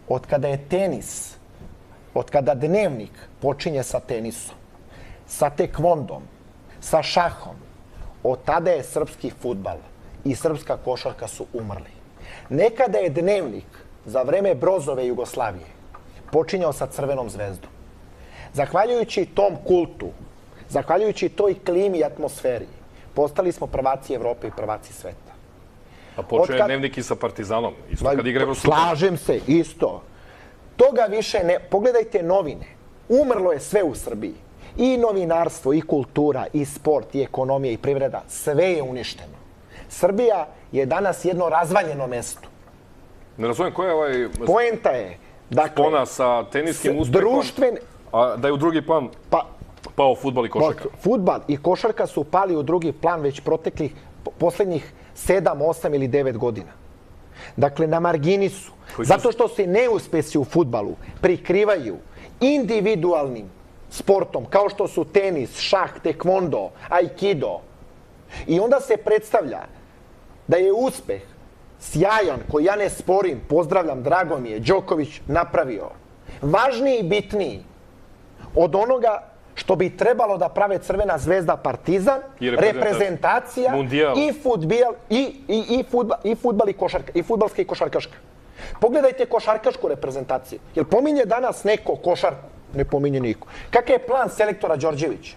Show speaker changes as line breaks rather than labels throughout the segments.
od kada je tenis, od kada dnevnik počinje sa tenisom, sa tekvondom, sa šahom, od tada je srpski fudbal i srpska košarka su umrli. Nekada je dnevnik za vreme Brozove Jugoslavije počinjao sa Crvenom zvezdom. Zahvaljujući tom kultu, zahvaljujući toj klimi i atmosferi, postali smo prvaci Evrope i prvaci sveta.
A počeo je dnevnik i sa Partizanom, isto kad igra Evropskog.
Slažem se, isto. Toga više ne... Pogledajte novine. Umrlo je sve u Srbiji. I novinarstvo, i kultura, i sport, i ekonomija, i privreda. Sve je uništeno. Srbija je danas jedno razvaljeno mesto.
Ne razumem koja je ovaj...
Poenta je...
Spona sa teniskim uspehom, a da je u drugi plan pao fudbal i košarka.
Fudbal i košarka su pali u drugi plan već poslednjih 7, 8 ili 9 godina. Dakle, na margini su. Zato što se neuspesi u fudbalu prikrivaju individualnim sportom, kao što su tenis, šah, tekvondo, aikido. I onda se predstavlja da je uspeh sjajan, koji ja ne sporim, pozdravljam, drago mi je, Đoković napravio, važniji i bitniji od onoga što bi trebalo da prave Crvena zvezda, Partizan, reprezentacija i fudbal i košarka, i fudbalska i košarkaška. Pogledajte košarkašku reprezentaciju. Jel pominje danas neko košarku? Ne pominje niko. Kakav je plan selektora Đorđevića?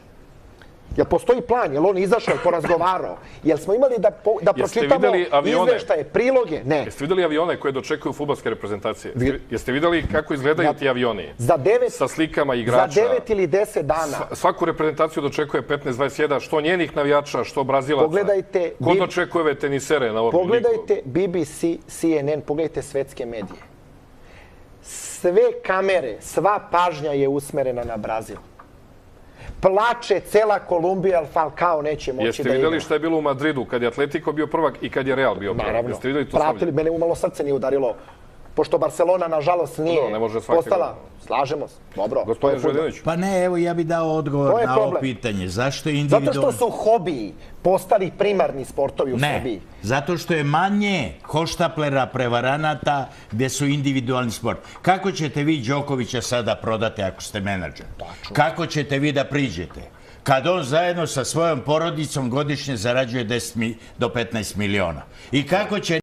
Jel postoji plan? Jel on izašao i porazgovarao? Jel smo imali da pročitamo izveštaje, priloge? Ne.
Jeste videli avione koje dočekuju fudbalske reprezentacije? Jeste videli kako izgledaju ti avioni? Sa slikama igrača.
Za 9 ili 10 dana.
Svaku reprezentaciju dočekuje 15-21, što njenih navijača, što Brazilaca. Ko dočekuje ove tenisere na ovom liku?
Pogledajte BBC, CNN, pogledajte svetske medije. Sve kamere, sva pažnja je usmerena na Brazil. Plače cela Kolumbija, ali Falcao neće moći da igra.
Jeste videli šta je bilo u Madridu, kad je Atletico bio prvak i kad je Real bio prvak?
Naravno. Pratili, mene umalo srce nije udarilo, pošto Barcelona, nažalost, nije postala. Slažemo se. Dobro.
Gospodin Željinović.
Pa ne, evo ja bih dao odgovor na ovo pitanje. Zašto je individualno...
Zato što su hobiji postali primarni sportovi u Srbiji.
Ne, zato što je manje hoštaplera, prevaranata gde su individualni sport. Kako ćete vi Đokovića sada prodati ako ste menadžer? Kako ćete vi da priđete? Kad on zajedno sa svojom porodicom godišnje zarađuje 10 do 15 miliona. I kako će